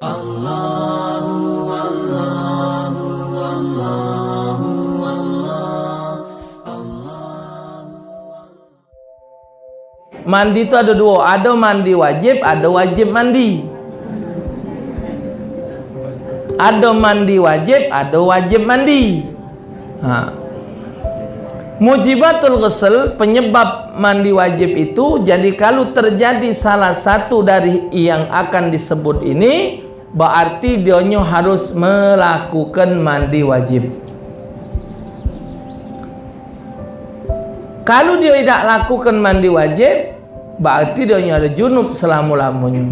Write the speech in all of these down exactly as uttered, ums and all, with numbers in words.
Allahu, Allahu, Allahu, Allah, Allahu. Mandi tu ado duo, ado mandi wajib, ado wajib mandi. Ado mandi wajib, ado wajib mandi. Ha. Mujibatul ghusl, penyebab mandi wajib itu, jadi kalu terjadi salah satu dari yang akan disebut ini, berarti dionyo harus melakukan mandi wajib. Kalu dio idak lakukan mandi wajib, berarti dionyo ado junub selamo-lamonyo.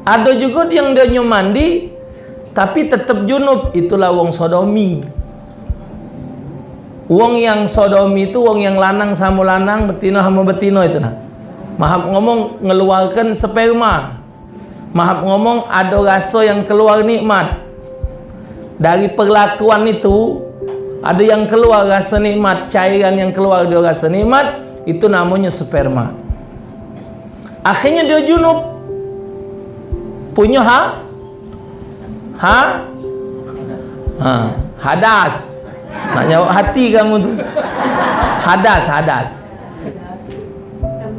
Ado jugo yang dionyo mandi, tapi tetep junub, itulah wong sodomi. Wong yang sodomi tu wong yang lanang samo lanang, betino samo betino itu nah. Mahap ngomong, ngeluarkan sperma. Mahap ngomong, ado raso yang keluar nikmat. Dari perlakuan itu, ado yang keluar raso nikmat, cairan yang keluar dio raso nikmat, itu namonyo sperma. Akhirnyo dio junub. Punyo ha? Ha? Ha, hadas. Nak nyawab hati kamu tu. Hadas, hadas.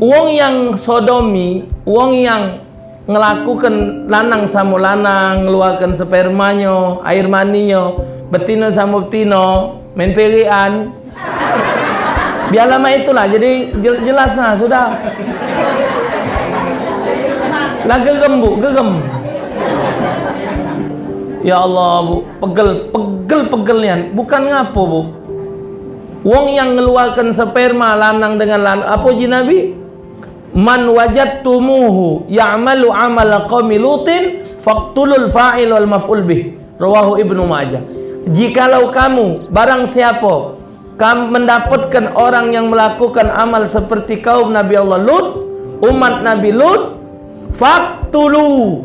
Wong yang sodomi, wong yang ngelakukan lanang samo lanang, ngeluarkan spermanyo, air maninyo, betino samo betino, main perean. Biarlah mak itulah, jadi jel- jelas nah, sudah. Lah gerem, Bu, gerem. Ya Allah, Bu, pegel, pegel, pegel nian. Bukan ngapo, Bu. Wong yang ngeluarkan sperma lanang dengan lanang, apo ji Nabi? "Man wajadtumuhu ya'malu amala qaumi Lutin, faqtulul fa'il wal maf'ul bih." Rawahu Ibnu Majah. Jikalau kamu, barang siapo, kam mendapatkan orang yang melakukan amal seperti kaum Nabi Allah Lut, umat Nabi Lut, faqtulu,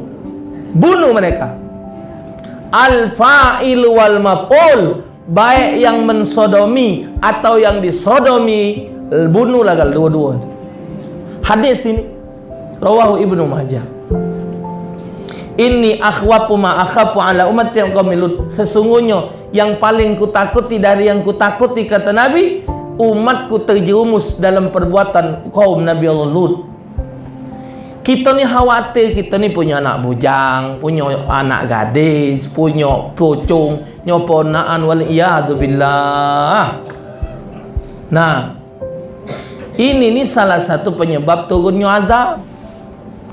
bunuh mereka. Al fa'il wal maf'ul, baik yang mensodomi atau yang disodomi, bunuhlah gal duo-duo. Hadis ini rawahu Ibnu Majah. "Inni akhwafu ma akhafu ala ummati qaumi Lut." Sesungguhnyo yang paling kutakuti dari yang kutakuti, kata Nabi, umatku terjerumus dalam perbuatan kaum Nabi Allah Lut. Kito ni khawatir, kito ni punyo anak bujang, punyo anak gadis, punyo pocong, nyo ponaan, wal iyadu billah. Nah, ini ni salah satu penyebab turunnyo azab.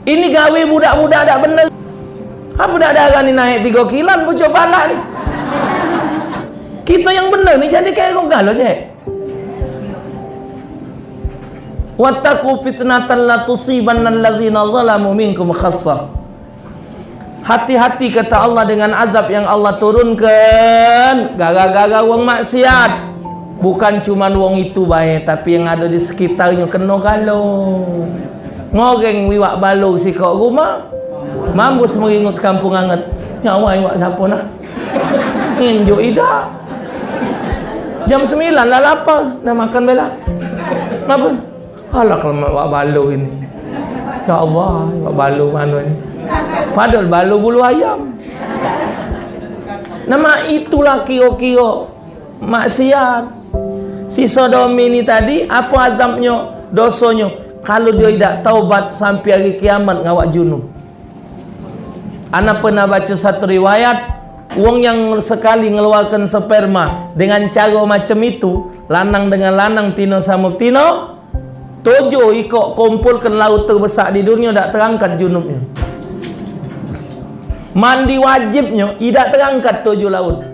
Ini gawe budak-budak dak bener. Apo dak darah ni naik tigo kilan pucuk palak ni? Kito yang bener ni jadi kayak galo, cek. "Wattaqu fitnatan la tusibanna alladzina zalamu minkum khassah." Hati-hati, kata Allah, dengan azab yang Allah turunkan gara-gara wong maksiat. Bukan cuman wong itu bae, tapi yang ado di sekitarnyo keno galo. Ngoreng iwak balur sikok rumah, mambus meringut sekampung anget. Nyawa iwak siapo nah? Nginjuk idak. Jam sembilan lah lapar, dah makan bela. Ngapo? Alah, kelemak wak balu ini. Ya Allah, wak balu mano ini? Padahal balu bulu ayam. Nama itulah kiro-kiro maksiat. Si sodomi ni tadi, apo azabnyo, dosonyo? Kalu dio idak taubat sampai hari kiamat ngawak junub. Ana pernah baco satu riwayat, wong yang sekali ngeluarkan sperma dengan caro macam itu, lanang dengan lanang, tino samo tino, tujuh ikok kumpulkan laut terbesak di dunia, dak terangkat junubnyo. Mandi wajibnyo, idak terangkat tujuh laut.